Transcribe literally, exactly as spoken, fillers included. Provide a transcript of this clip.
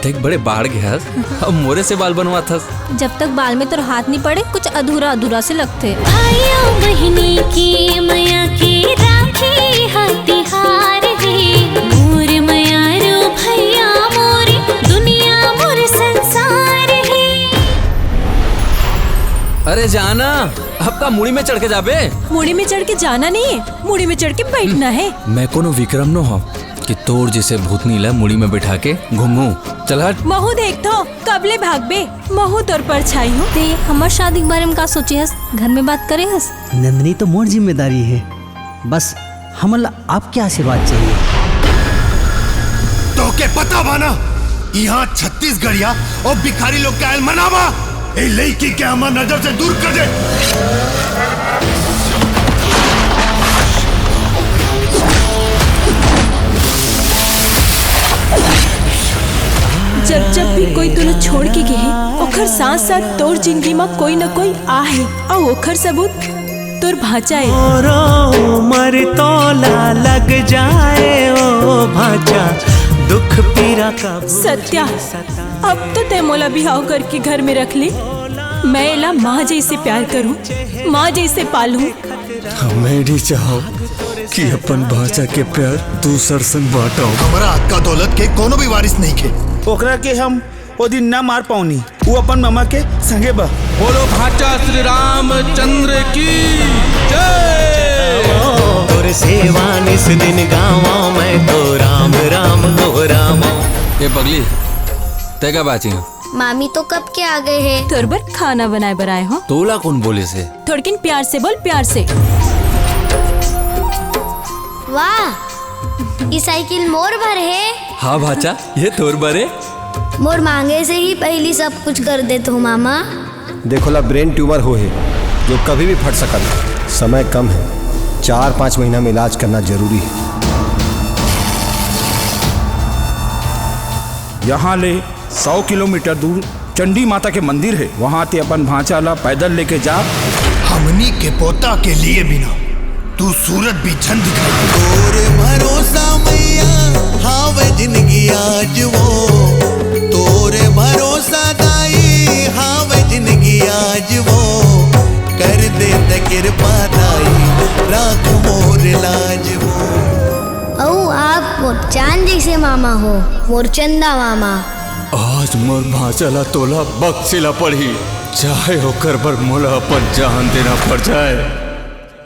देख बड़े बाढ़ गए हस, अब मोरे से बाल बनवात हस। जब तक बाल में तोर हाथ नहीं पड़े, कुछ अधूरा अधूरा से लगथे। भाइयों बहिनी के मया के राखी ह तिहार हे। मोर मयारू भैया मोरे, दुनिया मोर संसार हे। अरे जाना, अब का मुड़ी में चढ़ के जाबे? मुड़ी में चढ़ के जाना नहीं है, मुड़ी में चढ़ के बैठना है। मैं कोनो विक्रम नो हूँ कि तोर जैसे भूतनी ला मुड़ी में बैठा के घूमू। चल हट। महू देख तो कबले भागबे, महू तोर परछाई हूँ। ते हमर शादी के बारे में का सोचे हस? घर में बात करे हस? नंदनी तो मोर जिम्मेदारी है, बस हमन ला आपके आशीर्वाद चाहिए। तोके पता बा ना, यहाँ छत्तीसगढ़िया और भिखारी लोग के आयल मना बा। ए लड़की के हमार नजर से दूर कर दे। जब जब भी कोई तोला छोड़ के गे हे, ओखर साथ साथ तोर जिंदगी में कोई न कोई आ है, और ओखर सबूत तोर भांचा है। मोरो उमर तोला लग जाए ओ भांचा, दुख पीरा कब सत्या, अब तो तय मोला बिहाव करके घर में रख ले। मैं एला माँ जैसे प्यार करूँ, माँ जैसे पालूँ। मैं नहीं चाहूँ कि अपन भांचा के प्यार दूसर संग बांटो। हमारा हाथ का दौलत के कोनो भी वारिस नहीं खे। ओकरा के हम ओ दिन ना मार पाऊनी, वो अपन ममा के संगे बा। बोलो भांचा श्री रामचंद्र की जय। तोर सेवा निस दिन गावा मैं तो राम राम दोहरावा। ए पगली, तय का बाची? मामी तो कब के आ गए हैं। तोर बर खाना बनाए बर आए हो। तोला कौन बोले से? थोड़किन प्यार से बोल, प्यार से। वाह, ई साइकिल मोर बर है। हाँ भांचा, ये तोर बर है। मोर मांगे से ही पहली सब कुछ कर देत हो मामा। देखो ला ब्रेन ट्यूमर हो है जो कभी भी फट सकत है। समय कम है, चार पाँच महीना में इलाज करना जरूरी है। यहाँ ले सौ किलोमीटर दूर चंडी माता के मंदिर है, वहाँ ते अपन भांचा ला पैदल लेके जा। हमनी के पोता के लिए बिना तू सूरत भी झन दिखाई। तोर भरोसा मैया हावे जिंदगी आज वो, तोर भरोसा दाई हावे जिंदगी आज वो, कर दे त कृपा दाई राख मोर लाज वो। अऊ आप मोर चांद जैसे मामा हो, मोर चंदा मामा। आज मोर भांचा ला तोला बख्शे ला पड़ही, चाहे ओकर बर मोला अपन जान देना पड़ जाए।